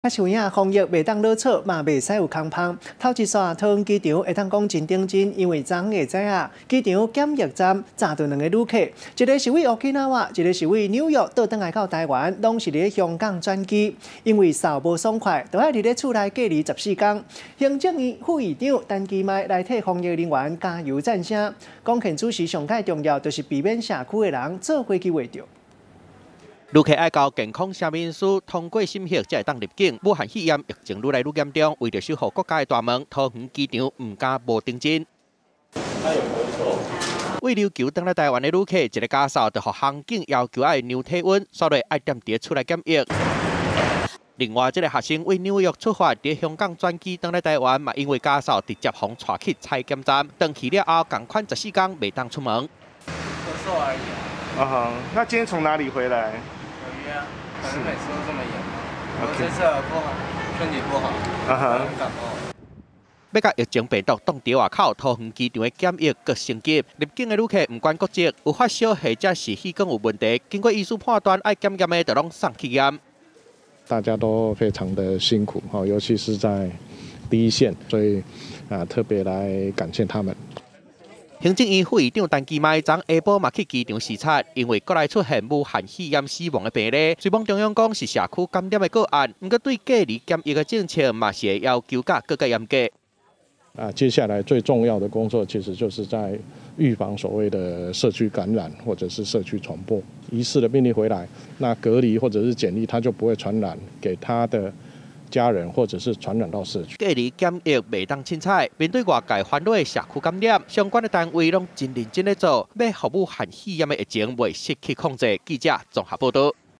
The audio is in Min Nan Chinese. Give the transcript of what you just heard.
較是有影防疫袂當落錯，嘛袂使有空縫。頭一線桃園機場會當講真認真，因為昨昏下早啊，機場檢疫站載著兩个旅客，一个是對 Okinawa，一个是對紐約倒轉來到台灣，攏是佇咧香港轉機。因為掃無爽快，著愛佇咧厝內隔離14工。行政院副院長陳其邁來替防疫人員加油讚聲，講現此時上蓋重要，就是避免社區的人做伙去秽著。旅客愛交健康聲明書通過審核，才會當入境。武漢肺炎疫情愈來愈嚴重，為著守護國家的大門，桃園機場毋敢無認真。對琉球轉來台灣的旅客，一个咳嗽就予航警要求愛量體溫，煞落愛踮佇厝內檢疫。另外，這个學生對紐約出發，佇香港轉機轉來台灣，嘛因為咳嗽直接予帶去採檢站，轉去了後，仝款14工袂當出門。咳嗽而已。啊哈，那今天從哪裡回來？紐約啊，可能每次都這麼嚴嘛。我這次不好，身體不好，感冒。欲共疫情病毒擋佇外口，桃園機場的檢疫閣升級，入境的旅客毋管國籍，有發燒或者是氣管有問題，經過醫師判斷愛檢驗的，就攏送去驗。大家都非常的辛苦，尤其是在第一線，所以啊特別來感謝他們。行政院副院長陳其邁昨下晡嘛去機場視察，因為國內出現武漢肺炎死亡的病例，雖罔中央講是社區感染的個案，毋過對隔離檢疫的政策嘛是會要求甲閣較嚴格。啊，接下來最重要的工作其實就是在預防所謂的社區感染或者是社區傳播。疑似的病例回來，那隔離或者是檢疫，他就不會傳染給他的家人，或者是傳染到社區。隔離檢疫袂當凊彩，面對外界煩惱的社區感染，相關的單位攏真認真咧做，欲予武漢肺炎的疫情袂失去控制。記者綜合報導。